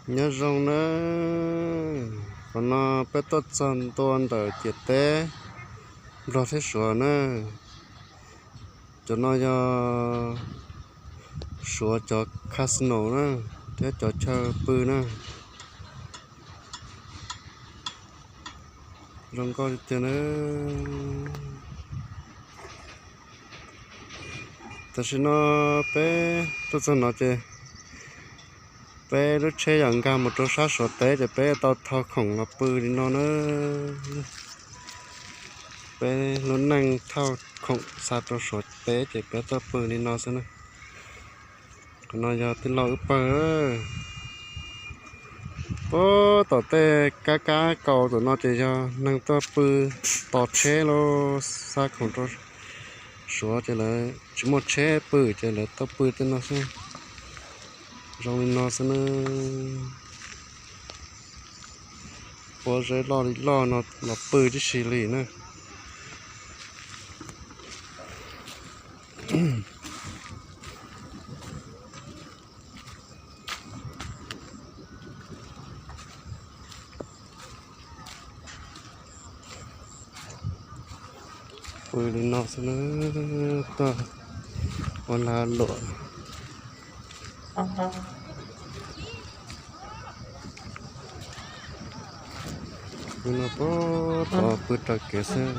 Nyob zoo na, qhov no peb tuaj txog ntua ntawm ciam teb Nplog thiab Suav na. Cov no yog Suav cov casino na, thiab cov chaw pw na. Zoo nkauj tiag tiag na. Tam sim no peb tuaj txog no ces peb lub tsheb yog nkag mus rau sab Suav teb ces peb tau thau khoom los pw li no na. Peb lub neej thauj khoom xa rau Suav teb ces peb tuaj pw li no xwb na. Qhov no yog tij laug wb pawg. Puag tom tej kab kab kaus tom no ces yog neeg tuaj pw tos tsheb los xa khoom rau Suav ces lawv tsis muaj tsheb pw ces lawv tuaj pw tej no xwb. Zoo li no xwb na. Pob zeb loj li loj no los pw tib si li na. Pw li no xwb na, tuaj ua lag luam. Pw no puag tod pw raws kev xwb.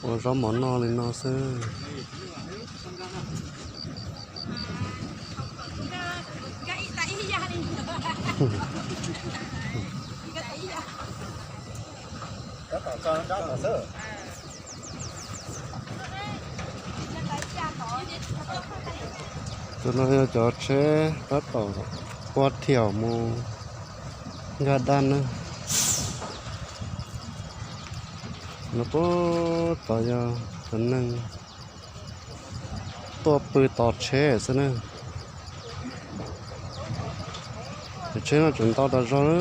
Ua zaub mov noj li no xwb. Tus no yog cov tsheb tab tom ua thiaum mus nkag daj na. No puag tod yog cov neeg tuaj pw tos tsheb xwb na. Cov tsheb no tseem ntau tas zog na.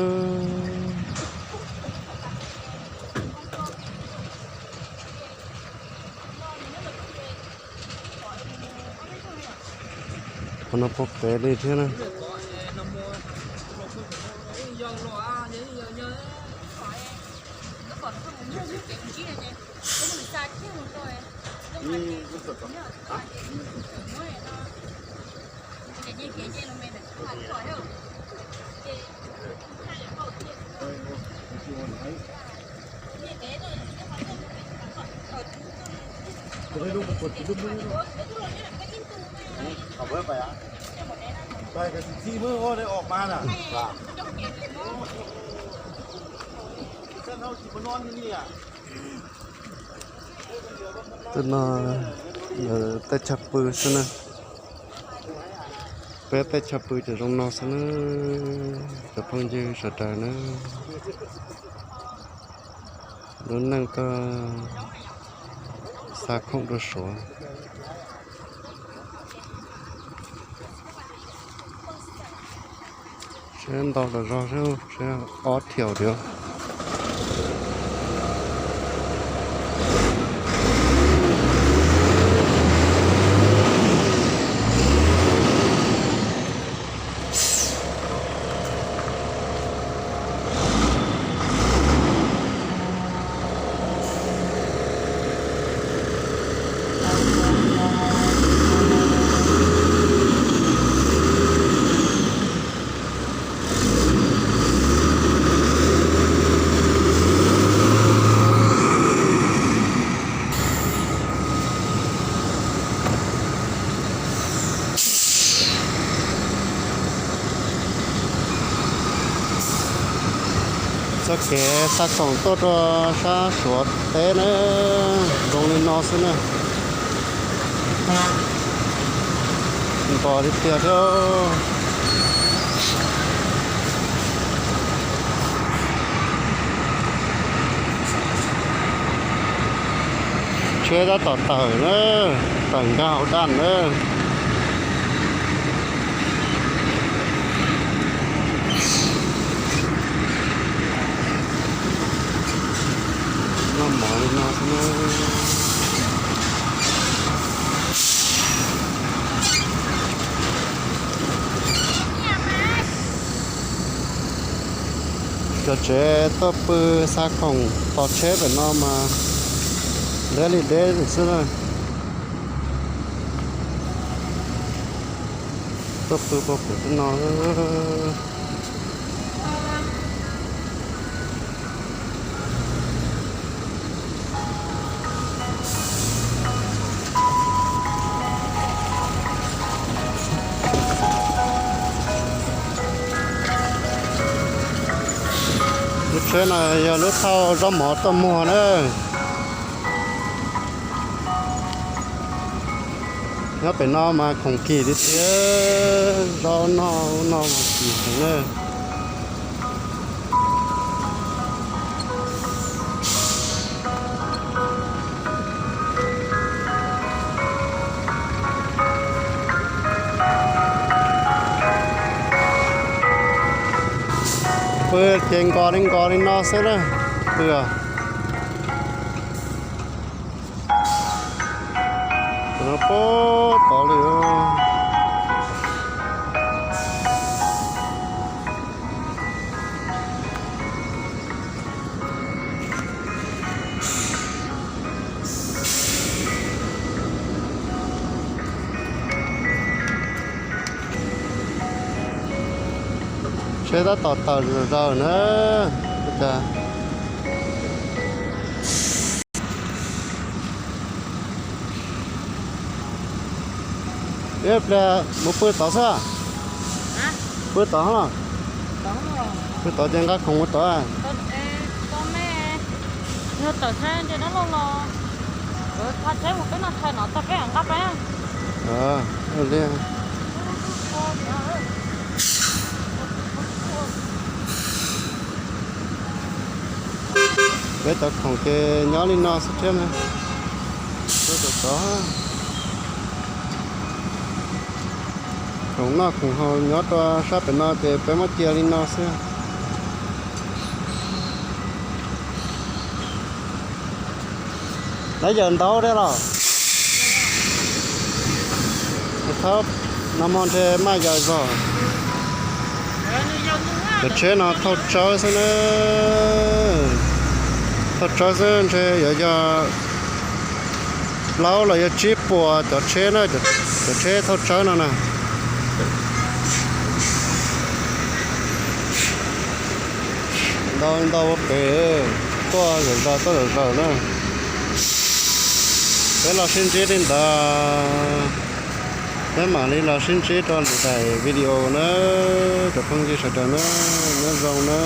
Qhov no puag pem li thiab na. Tej no tej chaw pw xwb na. Peb tej chaw pw ces zoo no xwb na, cov phooj ywg sawv daws na. Lub neej tuaj xa khoom rau Suav. Tsheb ntau tas zog, tsheb ob thiaum diam. Txoj kev xa khoom tuaj rau sab Suav teb na, zoo li no xwb na. Nto tiag tiag thiab. Tsheb tab tom tawm na, tawm nkag hauv daj na. Noj mov li no xwb na. Cov tsev tuaj pw xa khoom tos tsheb pem no mas deb li deb xwb na. Tuaj pw puag pem no. Lub tsheb no yog lub thauj zaub mov tuaj muag na. Nyob pem no mas khoom kim tiag tiag, zaub noj ub no mas kim heev na. Pw ces nkaus li nkaus li no xwb na. Pw os. Tus no puag tod li. Tsheb tab tom tawm zom zaws na. Ib pliag mus pw tod xwb. Pw tod los? Pw tod ces nqa khoom mus tod. Yog tawm tsheb nce dab laug los, tsheb mus peb no tshais no tag peb nqa peb. Li. Peb cov khoom ces nyob li no xwb thiab na. Peb cov tod, khoom noj khoom haus nyob rau sab pem no ces peb muab cia li no xwb. Lawv yaws ntau thiab los? Thawb no hmo ntshe maj yaws zog. Cov tsheb no thauj tsawb xwb na. Thauj tsawb xwb ntshe yuav yog plaub los yog tsib puas cov tsheb na, cov tsheb thauj tsawb no na. Ntau ntau pem, tuaj zom zaws tuaj zom zaws na. Peb los sib ntsib li ntawd, peb mam li los sib ntsib rau lwm daim video na, cov phooj ywg sawv daws na, nyob zoo na.